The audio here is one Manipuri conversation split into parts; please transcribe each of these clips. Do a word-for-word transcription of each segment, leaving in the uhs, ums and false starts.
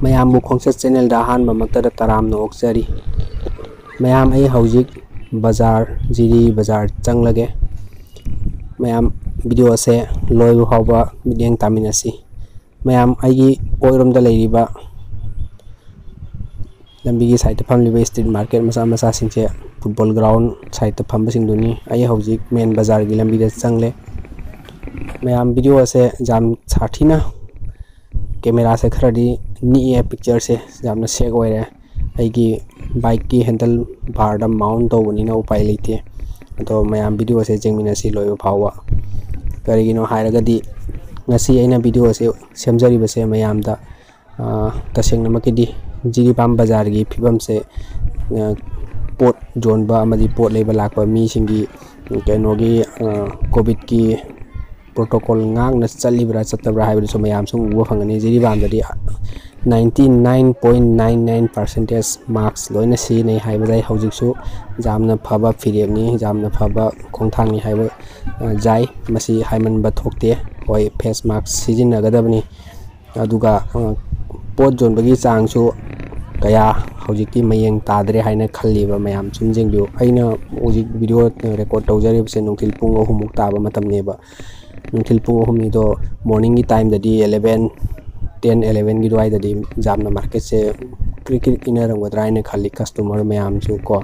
ꯃꯌꯥꯝꯕꯨ ꯈꯣꯡꯆꯠ ꯆꯦꯅꯦꯜꯗ ꯑꯍꯥꯟꯕꯃꯛꯇꯗ ꯇꯔꯥꯝꯅ ꯑꯣꯛꯆꯔꯤ꯫ ꯃꯌꯥꯝ, ꯑꯩ ꯍꯧꯖꯤꯛ ꯕꯖꯥꯔ, ꯖꯤꯔꯤ ꯕꯖꯥꯔ ꯆꯪꯂꯒꯦ꯫ ꯃꯌꯥꯝ, ꯚꯤꯗꯤꯑꯣ ꯑꯁꯦ ꯂꯣꯏꯕ ꯐꯥꯎꯕ ꯃꯤꯠꯌꯦꯡ ꯇꯥꯃꯤꯟꯅꯁꯤ꯫ ꯃꯌꯥꯝ, ꯑꯩꯒꯤ ꯑꯣꯏꯔꯣꯝꯗ ꯂꯩꯔꯤꯕ ꯂꯝꯕꯤꯒꯤ ꯁꯥꯏꯠꯇ ꯐꯝꯂꯤꯕ ꯏꯁꯇ꯭ꯔꯤꯠ ꯃꯥꯔꯀꯦꯠ ꯃꯆꯥ ꯃꯆꯥꯁꯤꯡꯁꯦ ꯐꯨꯠꯕꯣꯜ ꯒ꯭ꯔꯥꯎꯟ ꯁꯥꯏꯠꯇ ꯐꯝꯕꯁꯤꯡꯗꯨꯅꯤ꯫ ꯑꯩ ꯍꯧꯖꯤꯛ ꯃꯦꯟ ꯕꯖꯥꯔꯒꯤ ꯂꯝꯕꯤꯗ ꯆꯪꯂꯦ꯫ ꯃꯌꯥꯝ, ꯚꯤꯗꯤꯑꯣ ꯑꯁꯦ ꯌꯥꯝ ꯁꯥꯊꯤꯅ, ꯀꯦꯃꯦꯔꯥꯁꯦ ꯈꯔꯗꯤ ꯅꯤꯛꯑꯦ, ꯄꯤꯛꯆꯔꯁꯦ ꯌꯥꯝꯅ ꯁꯦꯛ ꯑꯣꯏꯔꯦ꯫ ꯑꯩꯒꯤ ꯕꯥꯏꯛꯀꯤ ꯍꯦꯟꯗꯜ ꯕꯥꯔꯗ ꯃꯥꯎꯟ ꯇꯧꯕꯅꯤꯅ ꯎꯄꯥꯏ ꯂꯩꯇꯦ꯫ ꯑꯗꯣ ꯃꯌꯥꯝ, ꯚꯤꯗꯤꯑꯣꯁꯦ ꯌꯦꯡꯃꯤꯟꯅꯁꯤ ꯂꯣꯏꯕ ꯐꯥꯎꯕ꯫ ꯀꯔꯤꯒꯤꯅꯣ ꯍꯥꯏꯔꯒꯗꯤ, ꯉꯁꯤ ꯑꯩꯅ ꯚꯤꯗꯤꯑꯣꯁꯦ ꯁꯦꯝꯖꯔꯤꯕꯁꯦ ꯃꯌꯥꯝꯗ, ꯑ, ꯇꯁꯦꯡꯅꯃꯛꯀꯤꯗꯤ ꯖꯤꯔꯤꯕꯥꯝ ꯕꯖꯥꯔꯒꯤ ꯐꯤꯕꯝꯁꯦ, ꯑ, ꯄꯣꯠ ꯌꯣꯟꯕ ꯑꯃꯗꯤ ꯄꯣꯠ ꯂꯩꯕ ꯂꯥꯛꯄ ꯃꯤꯁꯤꯡꯒꯤ, ꯀꯩꯅꯣꯒꯤ, ꯑ, ꯀꯣꯚꯤꯗꯀꯤ ꯄ꯭ꯔꯣꯇꯣꯀꯣꯜ ꯉꯥꯛꯅ ꯆꯠꯂꯤꯕ꯭ꯔꯥ ꯆꯠꯇꯕ꯭ꯔꯥ ꯍꯥꯏꯕꯗꯨꯁꯨ ꯃꯌꯥꯝꯁꯨ ꯎꯕ ꯐꯪꯒꯅꯤ꯫ ꯖꯤꯔꯤꯕꯥꯝꯗꯗꯤ ninety nine point nine nine percentage mask ꯂꯣꯏꯅ ꯁꯤꯖꯤꯟꯅꯩ ꯍꯥꯏꯕꯗ ꯑꯩ ꯍꯧꯖꯤꯛꯁꯨ ꯌꯥꯝꯅ ꯐꯕ ꯐꯤꯔꯦꯞꯅꯤ, ꯌꯥꯝꯅ ꯐꯕ ꯈꯣꯡꯊꯥꯡꯅꯤ ꯍꯥꯏꯕ, ꯑ, ꯌꯥꯏ꯫ ꯃꯁꯤ ꯍꯥꯏꯃꯟꯕ ꯊꯣꯛꯇꯦ꯫ ꯍꯣꯏ, ꯐꯦꯁ ꯃꯥꯛꯁ ꯁꯤꯖꯤꯟꯅꯒꯗꯕꯅꯤ꯫ ꯑꯗꯨꯒ, ꯑ, ꯄꯣꯠ ꯌꯣꯟꯕꯒꯤ ꯆꯥꯡꯁꯨ ꯀꯌꯥ ꯍꯧꯖꯤꯛꯇꯤ ꯃꯌꯦꯡ ꯇꯥꯗ꯭ꯔꯦ ꯍꯥꯏꯅ ꯈꯜꯂꯤꯕ ꯃꯌꯥꯝ ꯁꯨꯝ ꯌꯦꯡꯕꯤꯌꯨ꯫ ꯑꯩꯅ ꯍꯧꯖꯤꯛ ꯚꯤꯗꯤꯑꯣ ꯔꯦꯀꯣꯔꯠ ꯇꯧꯖꯔꯤꯕꯁꯦ ꯅꯨꯡꯊꯤꯜ ꯄꯨꯡ ꯑꯍꯨꯝꯃꯨꯛ ꯇꯥꯕ ꯃꯇꯝꯅꯦꯕ꯫ ꯅꯨꯡꯊꯤꯜ ꯄꯨꯡ ꯑꯍꯨꯝꯅꯤꯗꯣ, ꯃꯣꯔꯅꯤꯡꯒꯤ ꯇꯥꯏꯝꯗꯗꯤ eleven, ten, elevenꯒꯤ ꯑꯗꯨꯋꯥꯏꯗꯗꯤ ꯌꯥꯝꯅ ꯃꯥꯔꯀꯦꯠꯁꯦ ꯀ꯭ꯔꯤꯛ ꯀ꯭ꯔꯤꯛ ꯏꯟꯅꯔꯝꯒꯗ꯭ꯔꯥ ꯍꯥꯏꯅ ꯈꯜꯂꯤ꯫ ꯀꯁꯇꯃꯔ ꯃꯌꯥꯝꯁꯨ ꯀꯣ,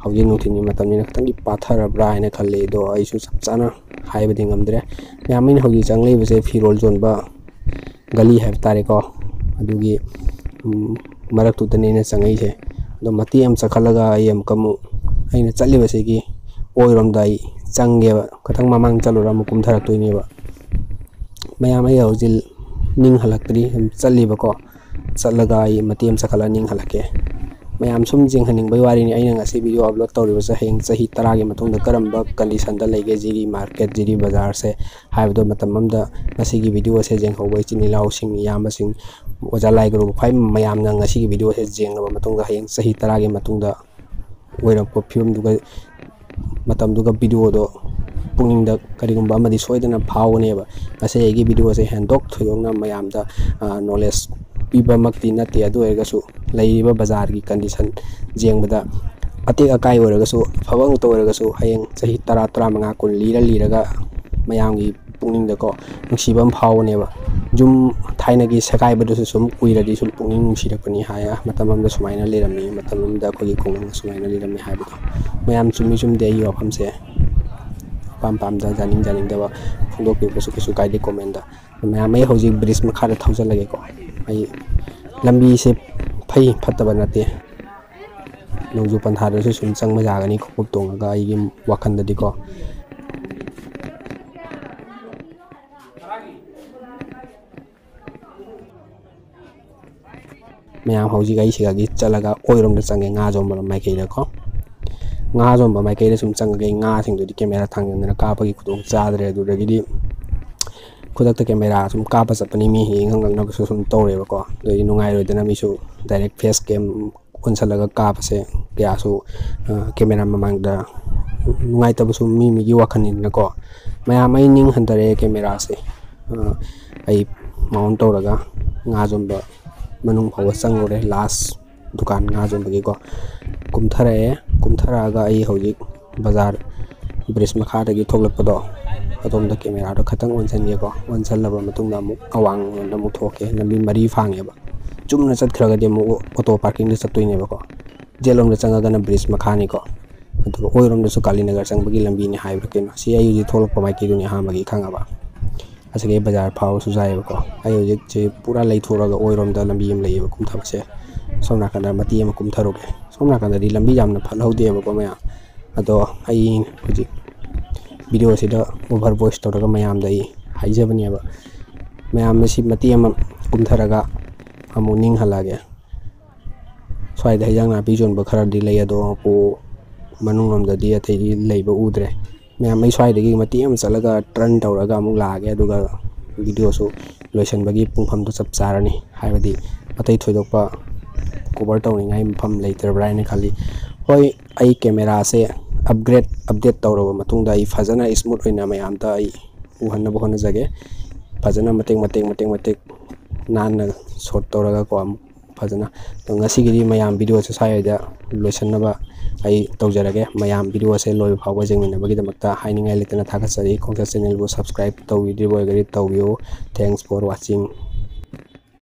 ꯍꯧꯖꯤꯛ ꯅꯨꯡꯊꯤꯜꯒꯤ ꯃꯇꯝꯅꯤꯅ ꯈꯤꯇꯪꯗꯤ ꯄꯥꯊꯔꯕ꯭ꯔꯥ ꯍꯥꯏꯅ ꯈꯜꯂꯤ꯫ ꯑꯗꯣ ꯑꯩꯁꯨ ꯆꯞ ꯆꯥꯅ ꯍꯥꯏꯕꯗꯤ ꯉꯝꯗ꯭ꯔꯦ꯫ ꯃꯌꯥꯝ, ꯑꯩꯅ ꯍꯧꯖꯤꯛ ꯆꯪꯂꯛꯏꯕꯁꯦ ꯐꯤꯔꯣꯜ ꯌꯣꯟꯕ ꯒꯂꯤ ꯍꯥꯏꯕ ꯇꯥꯔꯦꯀꯣ, ꯑꯗꯨꯒꯤ, ꯎꯝ, ꯃꯔꯛꯇꯨꯗꯅꯦ ꯑꯩꯅ ꯆꯪꯉꯛꯏꯁꯦ꯫ ꯑꯗꯣ ꯃꯇꯦꯛ ꯑꯃ ꯆꯠꯈꯠꯂꯒ ꯑꯩ ꯑꯃꯨꯛꯀ ꯑꯃꯨꯛ ꯑꯩꯅ ꯆꯠꯂꯤꯕꯁꯤꯒꯤ ꯑꯣꯏꯔꯣꯝꯗ ꯑꯩ ꯆꯪꯒꯦꯕ꯫ ꯈꯤꯇꯪ ꯃꯃꯥꯡ ꯆꯠꯂꯨꯔ ꯑꯃꯨꯛ ꯀꯨꯝꯊꯔꯛꯇꯣꯏꯅꯦꯕ꯫ ꯃꯌꯥꯝ, ꯑꯩ ꯍꯧꯖꯤꯛ ꯅꯤꯡ ꯍꯜꯂꯛꯇ꯭ꯔꯤ, ꯑꯗꯨꯝ ꯆꯠꯂꯤꯕꯀꯣ꯫ ꯆꯠꯂꯒ ꯑꯩ ꯃꯇꯦꯛ ꯑꯃ ꯆꯠꯈꯠꯂꯒ ꯅꯤꯡ ꯍꯜꯂꯛꯀꯦ꯫ ꯃꯌꯥꯝ ꯁꯨꯝ ꯌꯦꯡꯍꯟꯅꯤꯡꯕꯩ ꯋꯥꯔꯤꯅꯤ꯫ ꯑꯩꯅ ꯉꯁꯤ ꯚꯤꯗꯤꯑꯣ ꯑꯞꯂꯣꯗ ꯇꯧꯔꯤꯕꯁꯦ ꯍꯌꯦꯡ ꯆꯍꯤ ꯇꯔꯥꯒꯤ ꯃꯇꯨꯡꯗ ꯀꯔꯝꯕ ꯀꯟꯗꯤꯁꯟꯗ ꯂꯩꯒꯦ ꯖꯤꯔꯤ ꯃꯥꯔꯀꯦꯠ, ꯖꯤꯔꯤ ꯕꯖꯥꯔꯁꯦ ꯍꯥꯏꯕꯗꯣ ꯃꯇꯝ ꯑꯃꯗ ꯉꯁꯤꯒꯤ ꯚꯤꯗꯤꯑꯣꯁꯦ ꯌꯦꯡꯍꯧꯕ ꯏꯆꯤꯟ ꯏꯅꯥꯎꯁꯤꯡ, ꯏꯌꯥꯝꯕꯁꯤꯡ, ꯑꯣꯖꯥ ꯂꯥꯏꯒꯨꯔꯨ ꯈ꯭ꯋꯥꯏ ꯃꯌꯥꯝꯅ ꯉꯁꯤꯒꯤ ꯚꯤꯗꯤꯑꯣꯁꯦ ꯌꯦꯡꯂꯕ ꯃꯇꯨꯡꯗ ꯍꯌꯦꯡ ꯆꯍꯤ ꯇꯔꯥꯒꯤ ꯃꯇꯨꯡꯗ ꯑꯣꯏꯔꯛꯄ ꯐꯤꯕꯝꯗꯨꯒ, ꯃꯇꯝꯗꯨꯒ ꯚꯤꯗꯤꯑꯣꯗꯣ ꯄꯨꯛꯅꯤꯡꯗ ꯀꯔꯤꯒꯨꯝꯕ ꯑꯃꯗꯤ ꯁꯣꯏꯗꯅ ꯐꯥꯎꯒꯅꯦꯕ꯫ ꯉꯁꯤ ꯑꯩꯒꯤ ꯚꯤꯗꯤꯑꯣꯁꯦ ꯍꯦꯟꯗꯣꯛ ꯊꯣꯏꯗꯣꯛꯅ ꯃꯌꯥꯝꯗ, ꯑ, ꯅꯣꯂꯦꯖ ꯄꯤꯕꯃꯛꯇꯤ ꯅꯠꯇꯦ꯫ ꯑꯗꯨ ꯑꯣꯏꯔꯒꯁꯨ ꯂꯩꯔꯤꯕ ꯕꯖꯥꯔꯒꯤ condition ꯌꯦꯡꯕꯗ, ꯑꯇꯦꯛ ꯑꯀꯥꯏ ꯑꯣꯏꯔꯒꯁꯨ, ꯑꯐꯕ ꯉꯥꯛꯇ ꯑꯣꯏꯔꯒꯁꯨ, ꯍꯌꯦꯡ ꯆꯍꯤ ꯇꯔꯥ, ꯇꯔꯥꯃꯉꯥ, ꯀꯨꯟ ꯂꯤꯔ ꯂꯤꯔꯒ ꯃꯌꯥꯝꯒꯤ ꯄꯨꯛꯅꯤꯡꯗꯀꯣ ꯅꯨꯡꯁꯤꯕ ꯑꯃ ꯐꯥꯎꯕꯅꯦꯕ꯫ ꯌꯨꯝ ꯊꯥꯏꯅꯒꯤ ꯁꯦꯒꯥꯏꯕꯗꯨꯁꯨ ꯁꯨꯝ ꯎꯏꯔꯗꯤ ꯁꯨꯝ ꯄꯨꯛꯅꯤꯡ ꯅꯨꯡꯁꯤꯔꯛꯄꯅꯤ ꯍꯥꯏ꯫ "ꯑꯥ, ꯃꯇꯝ ꯑꯃꯗ ꯁꯨꯃꯥꯏꯅ ꯂꯩꯔꯝꯃꯤ, ꯃꯇꯝ ꯑꯃꯗ ꯑꯩꯈꯣꯏꯒꯤ ꯈꯨꯡꯒꯪ ꯁꯨꯃꯥꯏꯅ ꯂꯩꯔꯝꯃꯤ" ꯍꯥꯏꯕꯗꯣ꯫ ꯃꯌꯥꯝ ꯆꯨꯝꯃꯤ ꯆꯨꯝꯗꯦ ꯑꯩꯒꯤ ꯋꯥꯐꯝꯁꯦ, ꯑꯄꯥꯝ ꯄꯥꯝꯗ, ꯌꯥꯅꯤꯡ ꯌꯥꯅꯤꯡꯗꯕ ꯐꯣꯡꯗꯣꯛꯄꯤꯕꯁꯨ ꯀꯩꯁꯨ ꯀꯥꯏꯗꯦ comment꯫ ꯃꯌꯥꯝ, ꯑꯩ ꯍꯧꯖꯤꯛ bridge ꯃꯈꯥꯗ ꯊꯧꯖꯜꯂꯒꯦꯀꯣ꯫ ꯑꯩ ꯂꯝꯕꯤꯁꯦ ꯐꯩ ꯐꯠꯇꯕ ꯅꯠꯇꯦ, ꯅꯣꯡꯖꯨ ꯄꯟꯊꯥꯗꯁꯨ ꯁꯨꯝ ꯆꯪꯕ ꯌꯥꯒꯅꯤ ꯈꯣꯡꯎꯞ ꯇꯣꯡꯉꯒ, ꯑꯩꯒꯤ ꯋꯥꯈꯜꯗꯗꯤꯀꯣ꯫ ꯃꯌꯥꯝ, ꯍꯧꯖꯤꯛ ꯑꯩ ꯁꯤꯗꯒꯤ ꯆꯠꯂꯒ ꯑꯣꯏꯔꯣꯝꯗ ꯆꯪꯉꯦ, ꯉꯥ ꯌꯣꯟꯕ ꯃꯥꯏꯀꯩꯗꯀꯣ꯫ ꯉꯥ ꯌꯣꯟꯕ ꯃꯥꯏꯀꯩꯗ ꯁꯨꯝ ꯆꯪꯉꯒ ꯑꯩ ꯉꯥꯁꯤꯡꯗꯨꯗꯤ camera ꯊꯥꯡꯖꯟꯗꯅ ꯀꯥꯞꯄꯒꯤ ꯈꯨꯗꯣꯡ ꯆꯥꯗ꯭ꯔꯦ꯫ ꯑꯗꯨꯗꯒꯤꯗꯤ ꯈꯨꯗꯛꯇ camera ꯁꯨꯝ ꯀꯥꯞꯄ ꯆꯠꯄꯅꯤ, ꯃꯤ ꯍꯦꯛ ꯉꯛꯅꯕꯁꯨ ꯁꯨꯝ ꯇꯧꯔꯦꯕꯀꯣ꯫ ꯑꯗꯨꯗꯩꯗꯤ ꯅꯨꯡꯉꯥꯏꯔꯣꯏꯗꯅ ꯃꯤꯁꯨ direct face cam ꯑꯣꯟꯁꯜꯂꯒ ꯀꯥꯞꯄꯁꯦ ꯀꯌꯥꯁꯨ, ꯑ, camera ꯃꯃꯥꯡꯗ ꯅꯨꯡꯉꯥꯏꯇꯕꯁꯨ ꯃꯤ ꯃꯤꯒꯤ ꯋꯥꯈꯜꯅꯤꯗꯅꯀꯣ꯫ ꯃꯌꯥꯝ, ꯑꯩ ꯅꯤꯡ ꯍꯟꯊꯔꯛꯑꯦ cameraꯁꯦ꯫ ꯑ, ꯑꯩ mount ꯇꯧꯔꯒ ꯉꯥ ꯌꯣꯟꯕ ꯃꯅꯨꯡ ꯐꯥꯎꯕ ꯆꯪꯉꯨꯔꯦ, last ꯗꯨꯀꯥꯟ ꯉꯥ ꯌꯣꯟꯕꯒꯤꯀꯣ꯫ ꯀꯨꯝꯊꯔꯛꯑꯦ, ꯀꯨꯝꯊꯔꯛꯑꯒ ꯑꯩ ꯍꯧꯖꯤꯛ ꯕꯖꯥꯔ bridge ꯃꯈꯥꯗꯒꯤ ꯊꯣꯛꯂꯛꯄꯗꯣ, ꯑꯗꯣꯝꯗ cameraꯗꯣ ꯈꯇꯪ ꯑꯣꯟꯁꯟꯒꯦꯀꯣ꯫ ꯑꯣꯟꯁꯜꯂꯕ ꯃꯇꯨꯡꯗ ꯑꯃꯨꯛ ꯑꯋꯥꯡꯂꯣꯝꯗ ꯑꯃꯨꯛ ꯊꯣꯛꯀꯦ꯫ ꯂꯝꯕꯤ ꯃꯔꯤ ꯐꯥꯡꯉꯦꯕ꯫ ꯆꯨꯝꯅ ꯆꯠꯈ꯭ꯔꯒꯗꯤ ꯑꯃꯨꯛ auto parkingꯗ ꯆꯠꯇꯣꯏꯅꯦꯕꯀꯣ꯫ ꯌꯦꯠꯂꯣꯝꯗ ꯆꯪꯉꯒꯅ bridge ꯃꯈꯥꯅꯤꯀꯣ꯫ ꯑꯗꯨꯒ ꯑꯣꯏꯔꯣꯝꯗꯁꯨ ꯀꯥꯂꯤꯅꯒꯔ ꯆꯪꯕꯒꯤ ꯂꯝꯕꯤꯅꯤ ꯍꯥꯏꯕ꯭ꯔꯥ ꯀꯩꯅꯣ꯫ ꯁꯤ ꯑꯩ ꯍꯧꯖꯤꯛ ꯊꯣꯛꯂꯛꯄ ꯃꯥꯏꯀꯩꯗꯨꯅꯤ ꯑꯍꯥꯟꯕꯒꯤ ꯈꯪꯉꯕ꯫ ꯑꯁꯤꯒꯤ ꯕꯖꯥꯔ ꯐꯥꯎꯕꯁꯨ ꯌꯥꯏꯌꯦꯕꯀꯣ꯫ ꯑꯩ ꯍꯧꯖꯤꯛꯁꯦ ꯄꯨꯔꯥ ꯂꯩꯊꯣꯛꯑꯒ ꯑꯣꯏꯔꯣꯝꯗ ꯂꯝꯕꯤ ꯑꯃ ꯂꯩꯌꯦꯕ ꯀꯨꯝꯊꯕꯁꯦ꯫ ꯁꯣꯝ ꯅꯥꯀꯟꯗ ꯃꯇꯦꯛ ꯑꯃ ꯀꯨꯝꯊꯔꯨꯒꯦ꯫ ꯁꯣꯝ ꯅꯥꯀꯟꯗꯗꯤ ꯂꯝꯕꯤ ꯌꯥꯝꯅ ꯐꯠꯍꯧꯗꯦꯕꯀꯣ ꯃꯌꯥꯝ꯫ ꯑꯗꯣ ꯑꯩ ꯍꯧꯖꯤꯛ videoꯁꯤꯗ over voice ꯇꯧꯔꯒ ꯃꯌꯥꯝꯗ ꯑꯩ ꯍꯥꯏꯖꯕꯅꯦꯕ꯫ ꯃꯌꯥꯝꯅ ꯁꯤ ꯃꯇꯦꯛ ꯑꯃ ꯀꯨꯝꯊꯔꯒ ꯑꯃꯨꯛ ꯅꯤꯡꯍꯜꯂꯛꯑꯒꯦ꯫ ꯁ꯭ꯋꯥꯏꯗ ꯍꯩꯖꯥꯡ ꯅꯥꯄꯤ ꯌꯣꯟꯕ ꯈꯔꯗꯤ ꯂꯩ, ꯑꯗꯣ ꯃꯅꯨꯡꯂꯣꯝꯗꯗꯤ ꯑꯇꯩꯗꯤ ꯂꯩꯕ ꯎꯗ꯭ꯔꯦ꯫ ꯃꯌꯥꯝ, ꯑꯩ ꯁ꯭ꯋꯥꯏꯗꯒꯤ ꯃꯇꯦꯛ ꯑꯃ ꯆꯠꯂꯒ turn ꯇꯧꯔꯒ ꯑꯃꯨꯛ ꯂꯥꯛꯑꯒꯦ, ꯑꯗꯨꯒ videoꯁꯨ ꯂꯣꯏꯁꯤꯟꯕꯒꯤ ꯄꯨꯡꯐꯝꯗꯣ ꯆꯞ ꯆꯥꯔꯅꯤ, ꯍꯥꯏꯕꯗꯤ ꯑꯇꯩ ꯊꯣꯏꯗꯣꯛꯄ cover ꯇꯧꯅꯤꯡꯉꯥꯏ ꯃꯐꯝ ꯂꯩꯇ꯭ꯔꯕ꯭ꯔꯥ ꯍꯥꯏꯅ ꯈꯜꯂꯤ꯫ ꯍꯣꯏ, ꯑꯩ cameraꯁꯦ upgrade, update ꯇꯧꯔꯕ ꯃꯇꯨꯡꯗ ꯑꯩ ꯐꯖꯅ smooth ꯑꯣꯏꯅ ꯃꯌꯥꯝꯗ ꯑꯩ ꯎꯍꯟꯅꯕ ꯍꯣꯠꯅꯖꯒꯦ꯫ ꯐꯖꯅ ꯃꯇꯦꯛ ꯃꯇꯦꯛ, ꯃꯇꯦꯛ ꯃꯇꯦꯛ ꯅꯥꯟꯅ ꯁꯣꯔꯠ ꯇꯧꯔꯒꯀꯣ, ꯑꯃꯨꯛ ꯐꯖꯅ꯫ ꯑꯗꯣ ꯉꯁꯤꯒꯤꯗꯤ ꯃꯌꯥꯝ, ꯚꯤꯗꯤꯑꯣꯁꯦ ꯁ꯭ꯋꯥꯏꯗ ꯂꯣꯏꯁꯤꯟꯅꯕ ꯑꯩ ꯇꯧꯖꯔꯒꯦ꯫ ꯃꯌꯥꯝ, ꯚꯤꯗꯤꯑꯣꯁꯦ ꯂꯣꯏꯕ ꯐꯥꯎꯕ ꯌꯦꯡꯃꯤꯟꯅꯕꯒꯤꯗꯃꯛꯇ ꯍꯥꯏꯅꯤꯡꯉꯥꯏ ꯂꯩꯇꯅ ꯊꯥꯒꯠꯆꯔꯤ꯫ ꯈꯣꯡꯆꯠ ꯆꯦꯅꯦꯜꯕꯨ ꯁꯕꯁꯀ꯭ꯔꯥꯏꯕ ꯇꯧꯕꯤꯗ꯭ꯔꯤꯕ ꯑꯣꯏꯔꯒꯗꯤ ꯇꯧꯕꯤꯌꯨ꯫ Thanks for watching꯫